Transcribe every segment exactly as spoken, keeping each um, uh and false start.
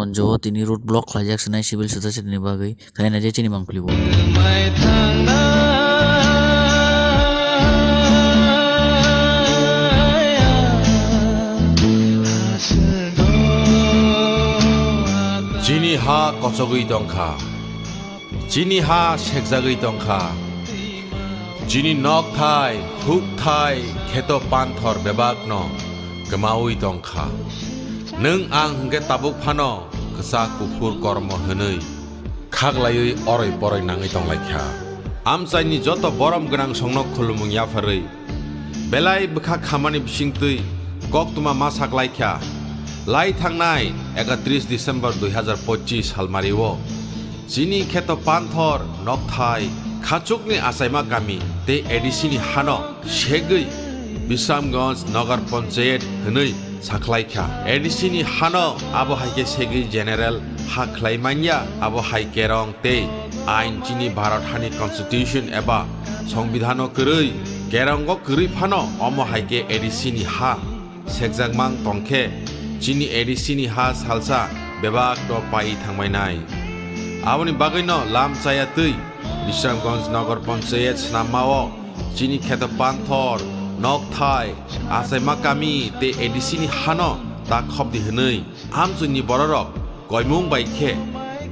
Monjo o tini road block khlaijak sinai civil society ni bagwi, khaina je chini mangpili bo. Chini ha kochogwi tongkha, chini ha sekjagwi tongkha, chini nokthai, hukthai, kheto panthor bebakno kwmawi tongkha. Nwng ang hwnkhe tabuk phano kwchak kuphur kormo hwnwi khaklaiwi oroi poroi nangwi tonglaikha. Amchaini joto borom gwnang songno khulumung yapharwi belai bwkha khamani bisingtwi koktwma ma saklaikha. Lai thangnai ekatris December dui hazar pochis salmario chini kheto panthor, nokthai, Khachukni Achaima kami tei A D C ni hano segwi Bisramganj Nagar Panchayat hwnwi sakhlaikha. A D C ni hano abo hai khe segwi general ha khlai manya, abo hai kerong tei ain chini Bharat hani constitution eba songbidhano kwrwi, kerongo kwrwi phano omo hai khe A D C ni ha sekjakmang tongkhe chini A D C ni ha salsa bebak to pai thangbainai. Aboni bagwino lam chaya twi Bisramganj Nagar Panchayat snamma o chini kheto panthor, nokthai, Achaima kami tei A D C ni hano ta khopdi hwnwi amchwngni bororok koimung bai khe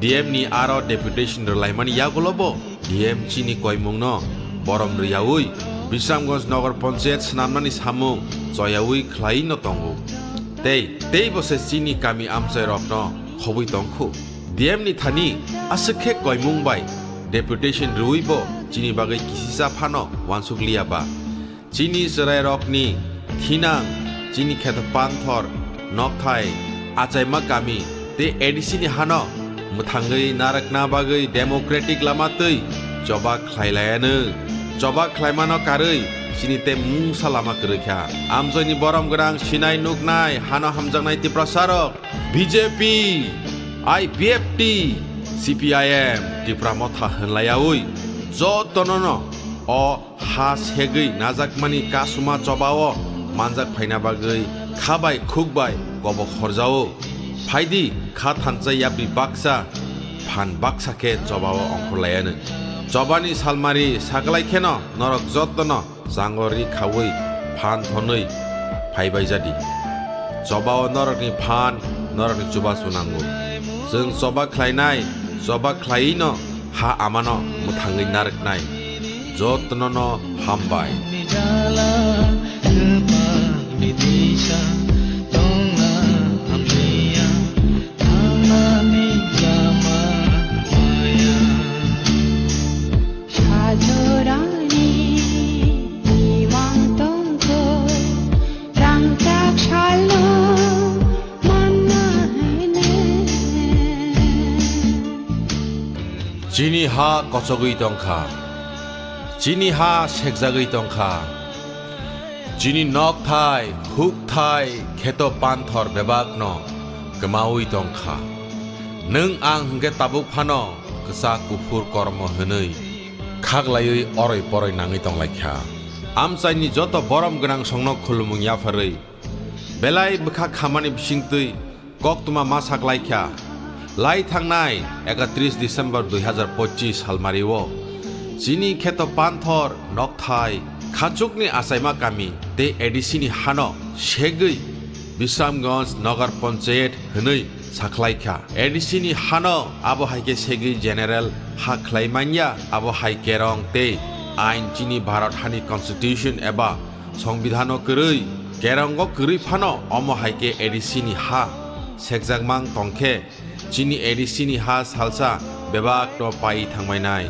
D M ni aro deputation rwlaimani yagulo bo D M chini koimungno borom rwyaui Bisramganj Nagar Panchayat snamnani samung choyaui khlai no tongo. Tei, tei bo se chini kami amchairokno khobwi tongkhu. D M ni thani aswk khe koimung bai deputation rwui bo chini bagwi kisisa phano uansuk liya ba. Chini chwrairokni thinang, chini kheto panthor, nokthai, Achaima kami tei A D C ni hano mwthangwi narwkna bagwi democratic lama twi choba khlai laianw. Choba khlaimano karwi chini tei mungsa lama kwrwi kha. Amchaini borom gwnang sinai nuknai hano hamjaknai Tiprasarok B J P, I P F T, C P I M, Tipra Motha hwnlaiaui jotonono o ha segwi najakmani kasuma chobao manjak phaina bagwi kha bai khuk bai kobok horjao. Phaidi kha thansa yapri baksa phan baksa khe chobao ongkhorlaianw. Chobani salmari saklai kheno norok jotono chango ri khaui phan thonwi phaibai jadi. Chobao norokni phan, norokni chubachu nango. Chwng choba khlainai, choba khlaiwino ha amano mwthangwi narwknai. Jotonono hambai. Sajorani imang tongkho, rangchak salno manna hene. Chini ha kochogwi tongkha, chini ha sekjagwi tongkha, chini nokthai, hukthai, kheto panthor bebakno kwmaui tongkha. Nwng ang hwnkhe tabuk phano kwchak kuphur kormo hwnwi khaklaiwi oroi poroi nangwi tonglaikha. Amchaini joto borom gwnang songno khulumung yapharwi belai bwkha khamani bisingtwi koktwma ma saklaikha. Lai thangnai ekatris December dui hazar pochis salmario chini kheto panthor, nokthai, Khachukni Achaima kami tei A D C ni hano segwi Bisramganj Nagar Panchayat hwnwi sakhlaikha. A D C ni hano abo hai khe segwi general ha khlai manya, abo hai kerong tei ain chini Bharat hani constitution eba songbidhano kwrwi, kerongo kwrwi phano omo hai khe A D C ni ha sekjakmang tongkhe chini A D C ni ha salsa bebak to pai thangbainai.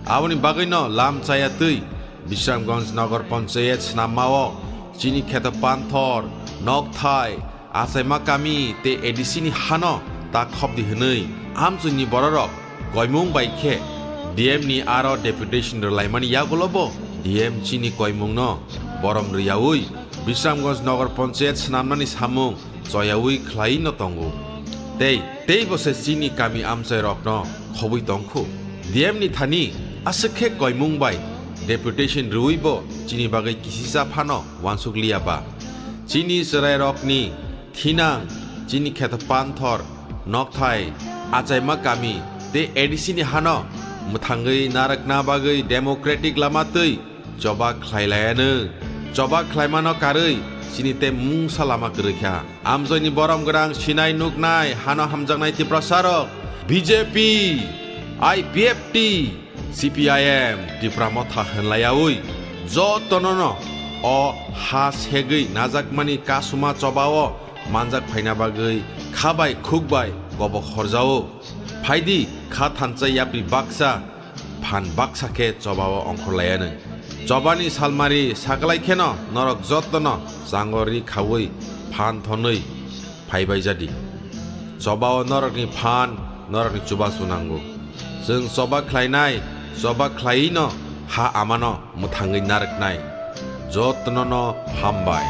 Aboni bagwino lam chaya twi Bisramganj Nagar Panchayat snamma o chini kheto panthor, nokthai, Achaima kami tei A D C ni hano ta khopdi hwnwi amchwngni bororok koimung bai khe D M ni aro deputation rwlaimani yagulo bo D M chini koimungno borom rwyaui Bisramganj Nagar Panchayat snamnani samung choyaui khlai no tongo. Tei, tei bo se chini kami amchairokno khobwi tongkhu. D M ni thani aswk khe koimung bai deputation rwui bo chini bagwi kisisa phano uansuk liya ba. Chini chwrairokni thinang, chini kheto panthor, nokthai, achaima kami tei A D C ni hano mwthangwi narwkna bagwi democratic lama twi choba khlai laianw. Choba khlaimano karwi chini tei mungsa lama kwrwi kha. Amjoini borom gwnang sinai nuknai hano hamjaknai Tiprasarok B J P, I P F T, C P I M, Tipra Motha hwnlaiyaui jotonono o ha segwi najakmani kasuma chobao manjak phaina bagwi khabai khukbai kobok horjao. Phaidi kha thansa yapri baksa phan baksa khe chobao ongkhorlaianw. Chobani salmari saklai kheno norok jotono changori khaui phan thonwi phaibai jadi. Chobao norokni phan, norokni chubachu nango. Chwng choba khlainai, choba khlaiwino ha amano mwthangwi narwknai. Jotonono hambai.